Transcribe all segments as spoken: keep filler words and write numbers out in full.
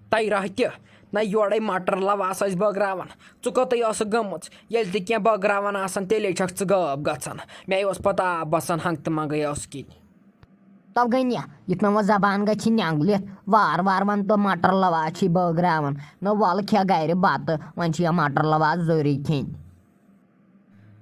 تَے راہ تہِ، نہ یورَے مٹر لواس ٲسۍ بٲگراوان۔ ژٕ کوٚتٕے ٲسٕکھ گٔمٕژ؟ ییٚلہِ تہِ کینٛہہ بٲگراوان آسان، تیٚلے چھَکھ ژٕ غٲب گژھان۔ مےٚ اوس پَتہٕ آب وَسان ہنٛگتہٕ منٛگَے ٲسہٕ کِنۍ۔ تو گٔے نہ، یُتھ نہٕ وۄنۍ زبان گژھِ نٮ۪نٛگلِتھ، وار وار وَن تو مٹر لواس چھی بٲگراوان۔ نہ وَلہٕ کھےٚ گرِ بَتہٕ، وۄنۍ چھِ یا مٹر لواس ضروٗری کھیٚنۍ۔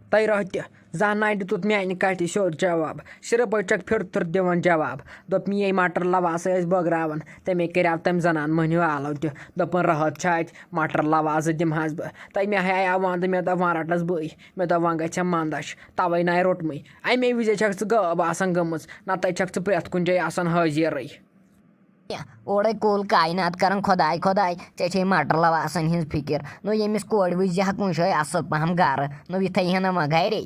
تَے راہ تہِ، زانٛہہ نہ دِتُتھ میٛانہِ کَتھِ سیوٚد جواب، صرف ٲسۍ چھَکھ پھِر تھٕر دِوان جواب۔ دوٚپ، میٛٲنۍ مٹر لواسَے ٲسۍ بٲگراوان، تَمے کَریٛاو تَمہِ زنان مٔہنیوٗ آلو تہِ۔ دوٚپُن، راحت چھا اَتہِ؟ مٹر لواسہٕ دِمہٕ حظ بہٕ۔ تَے مےٚ ہیایاو وَنٛدٕ، مےٚ دوٚپ، وۄنۍ رَٹَس بٕے۔ مےٚ دوٚپ، وۄنۍ گژھِ ہا منٛدَچھ، تَوَے نَے روٚٹمٕے۔ اَمے وِزے چھَکھ ژٕ غٲب آسان گٔمٕژ، نَتہٕ چھَکھ ژٕ پرٛٮ۪تھ کُنہِ جایہِ آسان حٲضِرٕے۔ اورے کُل کاینات کران خۄداے خۄداے، ژےٚ چھے مٹر لواسن ہٕنٛز فِکر۔ نو ییٚمِس کورِ وٕچھِ زِ ہا کُنہِ جایہِ اصل پہم گرٕ، نو یہِ تھٲیہِ ہا نہ وۄنۍ گرے۔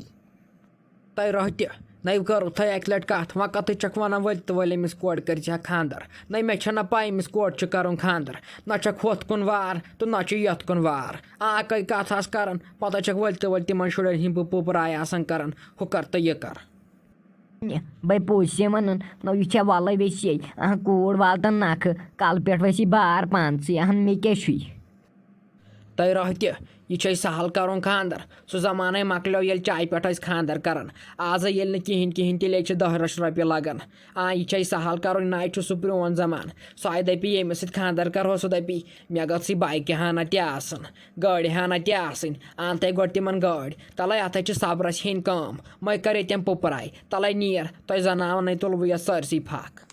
تۄہہِ رۄہہ تہِ، نَے کٔرٕو تۄہہِ اَکہِ لٹہِ کتھ، وۄنۍ کتھٕے چھکھ ونان، ؤلۍ تہٕ ؤلۍ أمِس کورِ کٔرۍ زِ ہا خاندر۔ نَے مےٚ چھےٚ نہ پاے أمِس کورِ چھُ کرُن خاندر، نہ چھکھ ہۄتھ کُن وار تہٕ نہ چھُ یتھ کُن وار۔ آ، اکے کتھ آس کران، پتہٕ چھکھ ؤلۍ تہٕ ؤلۍ تِمن شُرٮ۪ن ہِنٛدۍ بہٕ پُپراے آسان کران، ہُہ کر تہٕ یہِ کر۔ بے پوٚز چھے ونان، نو یہِ چھےٚ ولے ویسے، اہن کوٗر والتن نکھٕ، کلہٕ پٮ۪ٹھ وسی بار پانسٕے، اہن مےٚ کیٛاہ چھُے؟ تۄہہِ راہ تہِ، یہِ چھے سہل کرُن خاندر۔ سُہ زمانے مۄکلیو، ییٚلہِ چایہِ پٮ۪ٹھ ٲسۍ خاندر کران۔ آزے ییٚلہِ نہٕ کِہینۍ کِہینۍ، تیٚلے چھِ دہ رچھ رۄپیہِ لگان۔ آ، یہِ چھے سہل کرُن، نہ چھُ سُہ پرون زمانہٕ۔ سُہ آیہِ دپہِ، ییٚمِس سۭتۍ خاندر کرہو، سُہ دپہِ، مےٚ گٔژھ یہِ بایکہِ ہنا تہِ آسٕنۍ، گٲڑۍ ہنا تہِ آسٕنۍ۔ ان تَے گۄڈٕ تِمن گٲڑۍ۔ تلے اتھے چھِ صبرس ہیٚنۍ کٲم۔ مے کر ییٚتٮ۪ن پُپراے۔ تلے نیر، تۄہہِ زناونے تُلوٕ یتھ سٲرسٕے پھکھ۔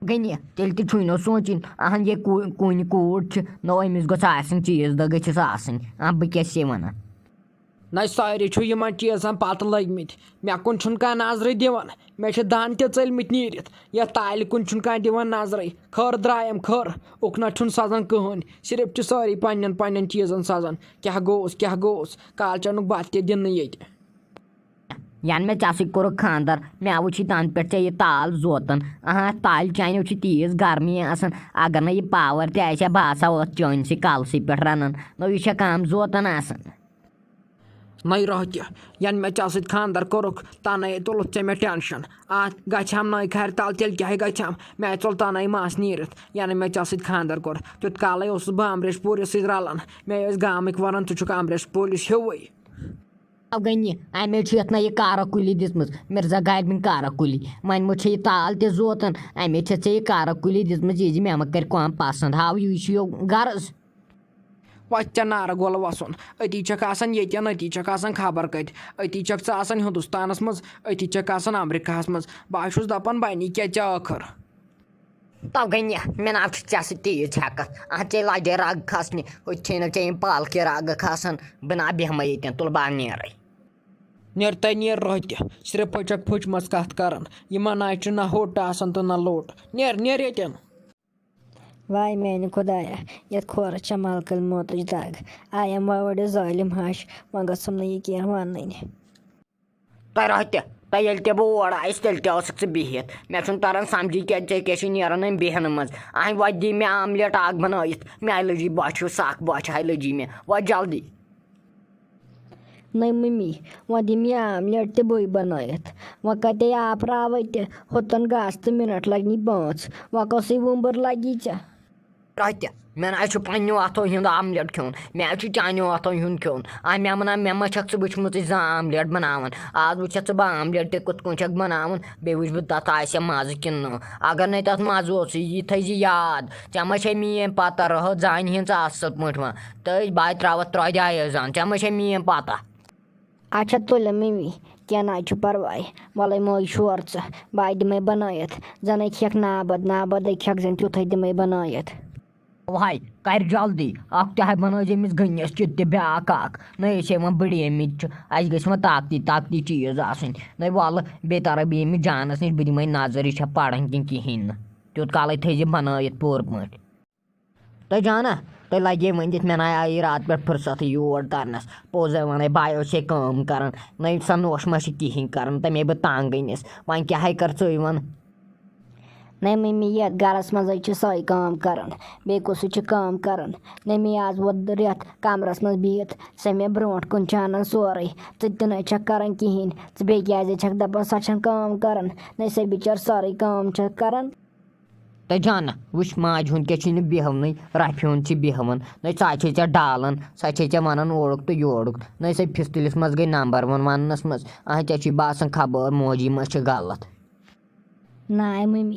گٔے نہ، تیٚلہِ تہِ چھُے نہٕ سونٛچُن، اہن یہِ کو-، کُنہِ کوٗر چھِ، نو أمِس گوٚژھ آسٕنۍ چیٖز، دہ گٔژھِس آسٕنۍ۔ آ، بہٕ کیٛاہ چھسے ونان؟ نہ، سٲری چھِو یِمن چیٖزن پتہٕ لٔگۍ مٕتۍ۔ مےٚ کُن چھُنہٕ کانٛہہ نظرٕے دِوان۔ مےٚ چھِ دَن تہِ ژٔلۍ مٕتۍ نیٖرِتھ۔ یَتھ تالہِ کُن چھُنہٕ کانٛہہ دِوان نظرٕے۔ خٲر درٛایم خٲر۔ اُکنَتھ چھُنہٕ سَزان کٕہٕنۍ۔ صرف چھِ سٲری پنٛنٮ۪ن پنٛنٮ۪ن چیٖزَن سَزان۔ کیٛاہ گوٚوُس، کیٛاہ گوٚوُس؟ کالچَنُک بَتہٕ تہِ دِنہٕ ییٚتہِ۔ یَنہٕ مےٚ ژےٚ سۭتۍ کوٚرُکھ خانٛدر، مےٚ وٕچھِ تَنہٕ پٮ۪ٹھ ژےٚ یہِ تال زوتان۔ اَہَن، اَتھ تالہِ چانیو چھِ تیٖژ گرمی آسان۔ اگر نہٕ یہِ پاور تہِ آسہِ ہا، بہٕ آسہٕ ہا أتھۍ چٲنۍ سٕے کلسٕے پٮ۪ٹھ رَنان۔ نہ، یہِ چھےٚ کَم زوتان آسان۔ نَے راہ تہِ، یَنہٕ مےٚ ژےٚ سۭتۍ خانٛدر کوٚرُکھ، تَنَے تُلُتھ ژےٚ مےٚ ٹٮ۪نشن۔ اَتھ گژھِ ہم نَے خرِ تَل، تیٚلہِ کیٛاہ گژھِ ہم؟ مےٚ ژوٚل تَنَے مَس نیٖرِتھ، یَنہٕ مےٚ ژےٚ سۭتۍ خانٛدر کوٚر۔ تیُت کالَے اوسُس بہٕ امریش پوٗرِس سۭتۍ رَلان۔ مےٚ ٲسۍ گامٕکۍ وَنان، "ژٕ چھُکھ امریش پوٗرِس ہیوٗوٕے۔" اَوٕ گٔے نہِ، اَمے چھُ یَتھ نہ یہِ کارا کُلی دِژمٕژ، مرزا غالبٕنۍ کارا کُلی۔ وۄنۍ مہ چھےٚ یہِ تال تہِ زوتان، اَمے چھےٚ ژےٚ یہِ کارا کُلی دِژمٕژ، یہِ زِ مےٚ مہ کَرِ کۄم پسنٛد۔ ہاو، یہِ چھُ یو غرض۔ وۄتھ ژےٚ نارٕ گول وَسُن۔ أتی چھَکھ آسان ییٚتٮ۪ن، أتی چھَکھ آسان خبر کَتہِ۔ أتی چھَکھ ژٕ آسان ہِندُستانَس منٛز، أتی چھَکھ آسان امریکہَس منٛز۔ بہٕ ہا چھُس دَپان، بَنی کیٛاہ ژےٚ ٲخٕر؟ تو گٔے نہِ، مےٚ نہ چھُ ژےٚ سۭتۍ تیٖژ ہٮ۪کتھ۔ اَتھ ژےٚ لَجے رَگ کھسنہِ، ہُتہِ چھے نہٕ ژےٚ یِم پالکہِ رَگہٕ کھسان۔ بہٕ نہ بیٚہمَے ییٚتٮ۪ن، تُل بہٕ نیرَے۔ نیر تَے نیر روٚہہِ تہِ، صرف چھَکھ پھٕچمَژ کَتھ کَران۔ یِمَن نہ چھُ نہ ہوٚٹ آسان تہٕ نہ لوٚٹ۔ نیر، نیر ییٚتٮ۪ن۔ واے میانہِ خۄدایا، یتھ کھورس چھےٚ ملکل موتٕچ دگ۔ آیم وۄنۍ وڑِ ظٲلم ہش، وۄنۍ گژھم نہٕ یہِ کینٛہہ ونٕنۍ۔ تۄہہِ رۄہہ تہِ، تۄہہِ ییٚلہِ تہِ بہٕ اور آیس، تیٚلہِ تہِ ٲسٕکھ ژٕ بِہِتھ۔ مےٚ چھُنہٕ تران سمجھی کینٛہہ، ژےٚ کیٛاہ چھُے نیران أمۍ بیہنہٕ منٛز۔ اہنۍ وۄتھ دِ مےٚ آملیٹ اکھ بنٲیِتھ، مےٚ لٔجی بۄچھِ سکھ، بۄچھِ ہاے لٔجی مےٚ، وۄتھ جلدی۔ نٔے مٔمی، وۄنۍ دِ مےٚ آملیٹ تہِ بٕے بنٲیِتھ۔ وۄنۍ کتے آپراوے تہِ، ہوٚتن گژھ تہٕ منٹ لگنی پانٛژھ۔ وۄنۍ کۄسٕے وُمبٕر لگی ژےٚ؟ کتہِ؟ مےٚ نہ حظ چھُ پننیو اتھو ہُنٛد آملیٹ کھیوٚن، مےٚ حظ چھُ چانیو اتھو ہُنٛد کھیوٚن۔ آ، مےٚ ونان، مےٚ ما چھکھ ژٕ وٕچھمٕژٕے زانٛہہ آملیٹ بناوان؟ آز وٕچھتھ ژٕ بہٕ آملیٹ تہِ کِتھ کٔنۍ چھکھ بناوان، بیٚیہِ وٕچھ بہٕ تتھ آسیا مزٕ کِنہٕ نہٕ۔ اگر نے تتھ مزٕ اوسُے، یہِ تھٲیزِ یاد، ژےٚ ما چھے میٲنۍ پتہ رٲہت زانہِ ہٕنٛز اصل پٲٹھۍ وۄنۍ۔ تہٕ بہٕ ترٛاوَتھ ترٛوڈِ آیٲژ زن، ژےٚ ما چھے میٲنۍ پتہ؟ اچھا تُلِم ممی، کینٛہہ نہ حظ چھُ پرواے۔ وَلَے مٲج شور ژٕ، بہٕ ہاے دِمَے بنٲیِتھ۔ زَنَے کھٮ۪کھ نابد، نابدَے کھٮ۪کھ زَن تیُتھَے دِمَے بنٲیِتھ۔ وَہَے، کَرِ جلدی، اَکھ تہِ ہاے بنٲیزِ أمِس گٔنِس کیُتھ تہِ بیٛاکھ اَکھ۔ نہ ٲسۍ یِوان بٔڑۍ آمٕتۍ چھِ، اَسہِ گٔژھۍ وۄنۍ طاقتی طاقتی چیٖز آسٕنۍ۔ نَے وَلہٕ، بیٚیہِ تَرَے بہٕ ییٚمِس جانَس نِش، بہٕ دِمَے نظر، یہِ چھا پَران کِنہٕ کِہیٖنۍ نہٕ۔ تیُتھ کالَے تھٲیزِ بنٲیِتھ پوٗرٕ پٲٹھۍ۔ تۄہہِ جانا، تۄہہِ لگے ؤنِتھ، مےٚ نَے آیی راتہٕ پٮ۪ٹھ فرصتٕے یور ترنس۔ پوٚز ہے وَنے، بایو چھے کٲم کران، نَے سۄ نوش ما چھِ کِہیٖنۍ کران، تَمے بہٕ تنگ أنِس۔ وۄنۍ کیٛاہ ہے کر ژٕے وَن؟ نَے مٔمی، یَتھ گرس منٛز حظ چھِ سۄے کٲم کران، بیٚیہِ کُس چھُ کٲم کران؟ نَے مےٚ آز ووت رٮ۪تھ کمرس منٛز بِہِتھ، سۄ مےٚ برونٛٹھ کُن چھِ اَنان سورُے، ژٕ تہِ نَے چھَکھ کران کِہیٖنۍ، ژٕ بیٚیہِ کیٛازِ چھَکھ دَپان سۄ چھَنہٕ کٲم کران؟ نَے سۄ بِچٲر سٲرٕے کٲم چھَکھ کران۔ ہے جانہ، وٕچھ، ماجہِ ہُنٛد کیٛاہ چھُے نہٕ بیہونٕے، رۄپھِ ہُنٛد چھِ بیہوان۔ نَے سۄ چھے ژےٚ ڈالان، سۄ چھے ژےٚ وَنان اورُک تہٕ یورُک۔ نَے سۄ پھِستٲلِس منٛز گٔے نمبر ون وننس منٛز۔ اَہَن، ژےٚ چھُے باسان خبر موجی ما چھِ غلط۔ نہ مٔمی،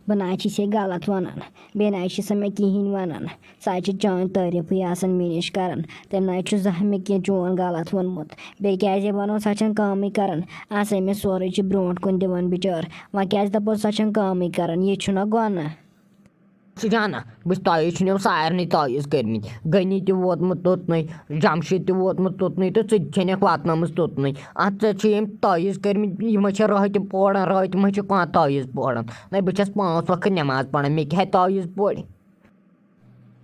بہٕ نہ حظ چھِ ژےٚ غلط وَنان، بیٚیہِ نہ حظ چھِ سۄ مےٚ کِہیٖنۍ وَنان۔ سۄ حظ چھِ چٲنۍ تعریٖفٕے آسان مےٚ نِش کَران۔ تٔمۍ نہ حظ چھُ زانٛہہ مےٚ کینٛہہ چون غلط ووٚنمُت۔ بیٚیہِ کیٛازِ وَنو، سۄ چھَنہٕ کٲمٕے کَران۔ آسے مےٚ سورُے چھِ برٛونٛٹھ کُن دِوان بِچٲر۔ وۄنۍ کیٛازِ دَپو سۄ چھَنہٕ کٲمٕے کَران؟ یہِ چھُنہ گۄناہ۔ سُہ جانہ، بہٕ چھُس تۄہہِ چھُنو سارنٕے تعویٖذ کٔرمٕتۍ۔ غنی تہِ ووتمُت توٚتنُے، جمشید تہِ ووتمُت توٚتنُے تہٕ ژٕ تہِ چھَنَکھ واتنٲومٕژ توٚتنُے۔ اَتھ ژےٚ چھِ یِم تعویٖذ کٔرمٕتۍ، یِمَے چھِ رٲتۍ تہِ پوران، رٲتۍ تہِ ما چھِ کانٛہہ تعویٖذ پوران؟ نَے، بہٕ چھَس پانٛژھ وقت نٮ۪ماز پَران، مےٚ کیٛاہ ہے تعویٖذ پورِ؟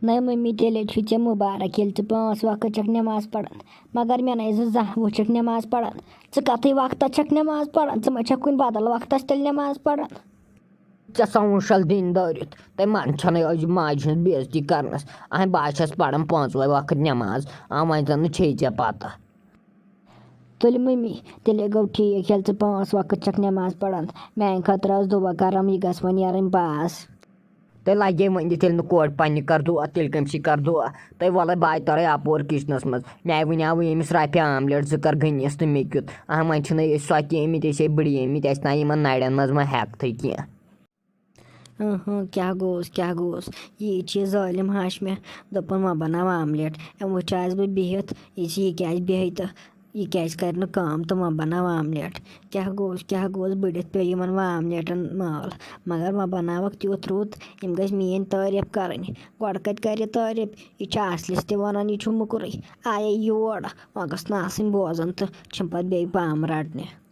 نَے مٔمی، تیٚلے چھُے ژےٚ مُبارک، ییٚلہِ ژٕ پانٛژھ وقت چھَکھ نٮ۪ماز پَران، مگر مےٚ نَے زٕ زانٛہہ وٕچھَکھ نٮ۪ماز پَران۔ ژٕ کَتھٕے وقتَس چھَکھ نٮ۪ماز پَران؟ ژٕ ما چھَکھ کُنہِ بدل وقتَس تیٚلہِ نٮ۪ماز پَران؟ ژےٚ سا وُشل دِنۍ دٲرِتھ۔ تۄہہِ من چھَنَے أزۍ ماجہِ ہٕنٛز بے عزتی کرنَس۔ اَہَن، بہٕ حظ چھَس پران پانٛژوَے وقت نٮ۪ماز۔ آ، وۄنۍ زَن نہٕ چھے ژےٚ پتہ۔ تُلہِ مٔمی، تیٚلے گوٚو ٹھیٖک، ییٚلہِ ژٕ پانٛژھ وقت چھَکھ نٮ۪ماز پران۔ میٛانہِ خٲطرٕ ٲس دُعا کران، یہِ گژھِ وۄنۍ یَرٕنۍ پاس۔ تۄہہِ لگے وۄنۍ یہِ، تیٚلہِ نہٕ کورِ پننہِ کر دُعا، تیٚلہِ کٔمۍ سٕے کر دُعا؟ تۄہہِ وَلَے بہٕ آیہِ تورَے اَپور کِچنَس منٛز۔ مےٚ وٕنیٛاو ییٚمِس رۄپیہِ آملیٹ زٕ کر غنیَس تہٕ مےٚ کیُتھ۔ اَہَن، وۄنۍ چھِنَے أسۍ سۄ تہِ آمٕتۍ، أسۍ ہے بٕڑِ آمٕتۍ، اَسہِ نہ یِمَن نَرٮ۪ن منٛز وۄنۍ ہٮ۪کتھٕے کینٛہہ۔ اہاں، کیٛاہ گوٚوس، کیٛاہ گوٚوس؟ یہِ چھِ ظٲلِم ہاش مےٚ دوٚپُن، "وۄنۍ بَناو آملیٹ۔" أمۍ وٕچھ آز بہٕ بِہِتھ، یہِ چھِ، یہِ کیٛازِ بیٚہہِ تہٕ یہِ کیٛازِ کَرِ نہٕ کٲم تہٕ وۄنۍ بَناو آملیٹ۔ کیٛاہ گوٚوس، کیٛاہ گوٚوس؟ بٔڑِتھ پیوٚو یِمَن وۄنۍ آملیٹَن مال۔ مگر وۄنۍ بَناوَکھ تیُتھ رُت، یِم گٔژھۍ میٛٲنۍ تعٲریٖف کَرٕنۍ۔ گۄڈٕ کَتہِ کَرِ یہِ تعٲریٖف؟ یہِ چھِ اَصلِس تہِ وَنان، یہِ چھُ موٚکرُے۔ آیے یور، وۄنۍ گٔژھ نہٕ آسٕنۍ بوزان تہٕ چھِم پَتہٕ بیٚیہِ پام رَٹنہِ۔